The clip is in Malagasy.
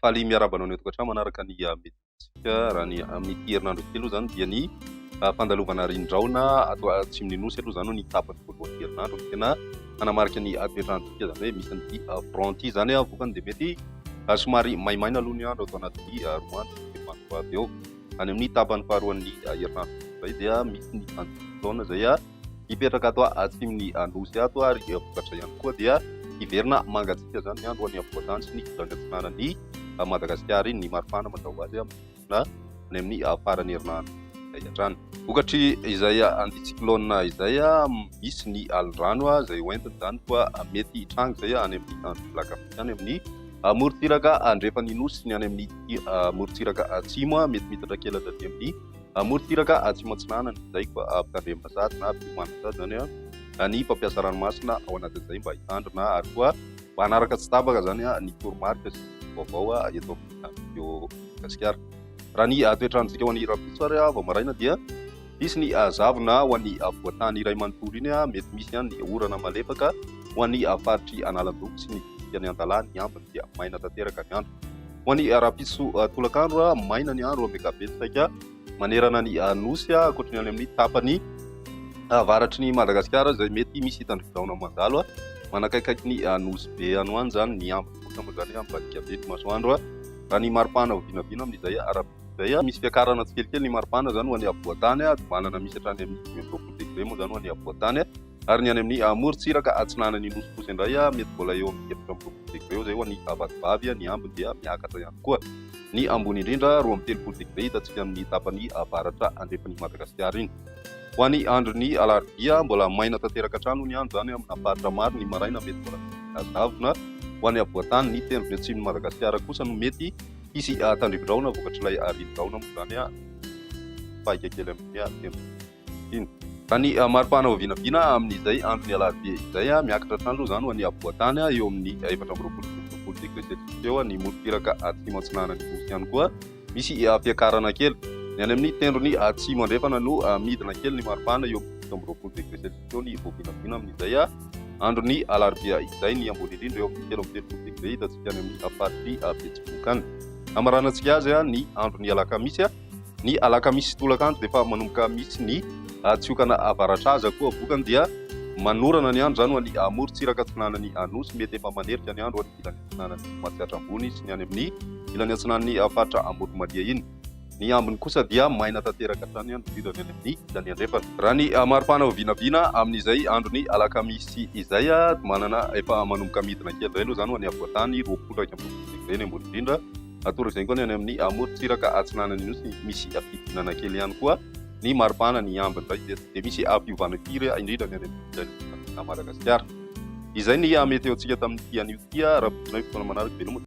Faly miarahaba anao any an-tokantrano manaraka ny media-ntsika. Raha ny amin'ity herinandro ity aloha izany dia ny fandalovana rindraona ato atsimon'ny Nosy aloha izany no ny tapany voalohan'ny herinandro no tena hanamarika ny toetr'androntsika, izany hoe misy an'ity front ity izany. Vokany dia mety somary maimaina aloha ny andro ato anatin'ny 2 andro sy telo andro ho avy eo. Any amin'ny tapany faharoan'ny herinandro indray dia misy ny anticyclone izay hipetraka ato atsimon'ny Nosy ato ary vokatra ihany koa dia hiverina mangatsiaka izany ny andro any afovoan-tany sy ny ilany atsinanan'i Madagasikara iny. Ny maripana mazava ho azy midina any amin'ny faran'ny herinandro izay hatrany. Vokatry izay anticyclone izay, misy ny alin-drano izay hoentiny izany koa mety hitranga izay any amin'ny andro lakafika any amin'ny morontsiraka andrefan'ny Nosy sy ny any amin'ny morontsiraka atsimo, mety miditra kely hatraty amin'ny morontsiraka atsimo atsinanana izay koa ampitandremana sahady na ampiomanana sahady izany ny mpampiasa ranomasina ao anatin'izay mba hitandrina ary koa mba hanaraka tsy tapaka izany ny toromarika sy vaovao eto amin'ny Météo Madagasikara. Raha ny toetr'androntsika ho an'ny rahampitso ary vao maraina dia hisy ny zavona ho an'ny afovoan-tany iray manontolo iny, mety misy ihany ny orana malefaka ho an'ny faritry Analanjirofo sy ny distrikan'i Antalaha, ny ambiny dia maina tanteraka ny andro. Ho an'ny rahampitso tolakandro, maina ny andro amin'ny ankapobeny saika manerana ny Nosy, ankoatry ny any amin'ny tapany avaratry ny Madagasikara izay mety misy tandrifidraona mandalo manakaikaiky ny Nosy Be any ho any izany, ny ambiny kosa moa izany mivadika be ny masoandro. Raha ny maripana ho vinavina amin'izay rahampitso izay, misy fiakarana tsikelikely ny maripana izany ho an'ny afovoan-tany, tombanana misy hatrany amin'ny 25 degré moa izany ho an'ny afovoan-tany. Ary ny any amin'ny morontsiraka atsinanan'ny Nosy kosa indray mety mbola eo amin'ny 24 degré eo izay ho an'ny Vatovavy, ny ambiny dia miakatra ihany koa. Ny ambony indrindra 32 degré hitantsika amin'ny tapany avaratra andrefan'i Madagasikara iny. Ho an'ny andron'ny alarobia, mbola maina tanteraka hatrany hoy ny andro izany amina faritra maro, ny maraina mety mbola misy zavona ho an'ny afovoan-tany, ny tendrony atsimon'i Madagasikara kosa no mety hisy tandrivi-drahona vokatr'ilay rivo-drahona moa izany mipaika kely amin'ny tendrony. Iny. Raha ny maripana ho vinavina amin'izay andron'ny alarobia izay, miakatra hatrany aloha izany ho an'ny afovoan-tany eo amin'ny 24 sy 25 degré celsius eo, ny morontsiraka atsimo atsinanan'ny Nosy ihany koa misy fiakarana kely. Ny any amin'ny tendrony atsimo andrefana no midina kely ny maripana eo amin'ny 27 degré celsius eo ny voavinavina amin'izay andron'ny alarobia izay, ny ambony indrindra eo amin'ny 33 degré hitantsika any amin'ny faritr'i Betsiboka any. Hamaranantsika azy ny andron'ny alakamisy. Ny alakamisy tolakandro dia efa manomboka misy ny tsiokana avaratraza koa vokany dia manorana ny andro izany ho an'ny morontsiraka atsinanan'ny Nosy, mety efa manerika ny andro ho an'ny ilany atsinanan'ny Matsiatra Ambony sy ny any amin'ny ilany atsinanan'ny faritra Amoron'i Mania iny. Ny ambiny kosa dia maina tanteraka hatrany indrindra ny any amin'ny ilany andrefana. Raha ny maripana ho vinavina amin'izay andron'ny alakamisy izay, manana efa manomboka midina kely indray aloha izany ho an'ny afovoan-tany, 21 degré ny ambony indrindra. Atoro izay koa ny any amin'ny amorontsiraka atsinanan'ny Nosy, misy fidinana kely ihany koa ny maripana, ny ambiny indray dia tsy dia misy fiovana firy indrindra ny any amin'ny Madagasikara. Izay ny météo-ntsika tamin'ity anio ity, raha fotoana manaraka veloma.